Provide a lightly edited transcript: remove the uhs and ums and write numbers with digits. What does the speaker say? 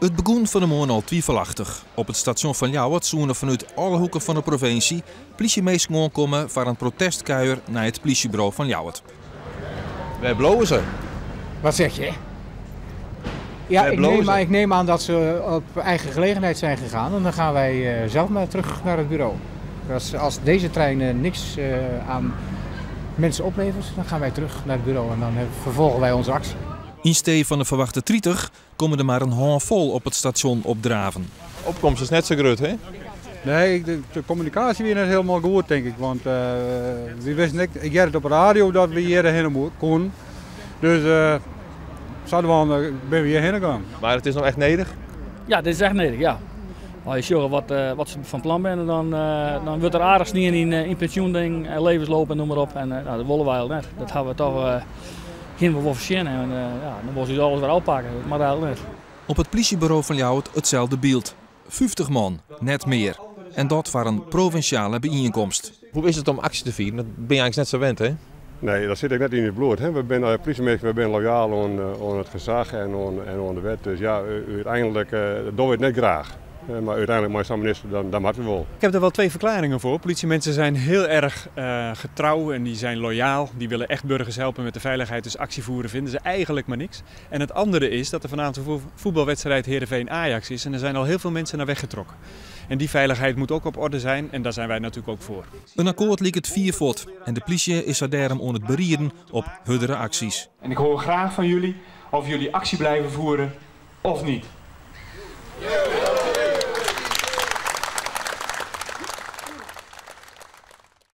It begûn fan 'e moarn al twivelachtich. Op it stasjon fan Ljouwert soene fanút alle hoeken fan de provinsje plysjeminsken oankomme foar in protestkuier nei it plysjeburo fan Ljouwert. Wêr bliuwe se? Wat zeg je? Ja, ik neem aan dat ze op eigen gelegenheid zijn gegaan. En dan gaan wij zelf maar terug naar het bureau. Als deze trein niks aan mensen oplevert, dan gaan wij terug naar het bureau en dan vervolgen wij onze actie. Yn stee fan de ferwachte 30 komme der mar in hânfol op it stasjon opdraven. Opkomst is net sa grut, hè? Nee, de kommunikaasje wie net hielendal goed, tink ik. Want wy wisten ek, ik hearde it op de radio dat we hjirhinne koenen. Dus sadwaande binne we hjirhinne gien. Mar it is no echt nedich? Ja, dit is echt nedich, ja. As je sjogge wat se fan plan binne, dan wurdt der aardich snien yn pensjoending en levensloop en noem mar op. En nou, dat wolle wy al net. Dat hawwe we toch, kinne we wol foarsjen. En ja, dan wolle se ús alles wer ôfpakke. Dat moat eigentlik net. Op it plysjeburo fan Ljouwert itselde byld. 50 man, net mear. En dat foar in provinsjale byienkomst. Hoe is it om aksje te fieren? Dat binne je eins net sa wend, hè? Nee, dat sit ek net yn it bloed. Hè. We binne plysjeminsken, we binne loyaal oan it gesach en oan de wet. Dus ja, úteinlik dogge we it net graach. Mar úteinlik mei sa'n minister, dan moatte we wol. Ik heb daar wel twee verklaringen voor. Politiemensen zijn heel erg getrouw en die zijn loyaal. Die willen echt burgers helpen met de veiligheid. Dus actie voeren vinden ze eigenlijk maar niks. En het andere is dat er vanavond een voetbalwedstrijd Heerenveen-Ajax is. En er zijn al heel veel mensen naar weggetrokken. En die veiligheid moet ook op orde zijn en daar zijn wij natuurlijk ook voor. In akkoart liket fier fuort en de plysje is har dêrom oan it berieden op hurdere aksjes. En ik hoor graag van jullie of jullie actie blijven voeren of niet.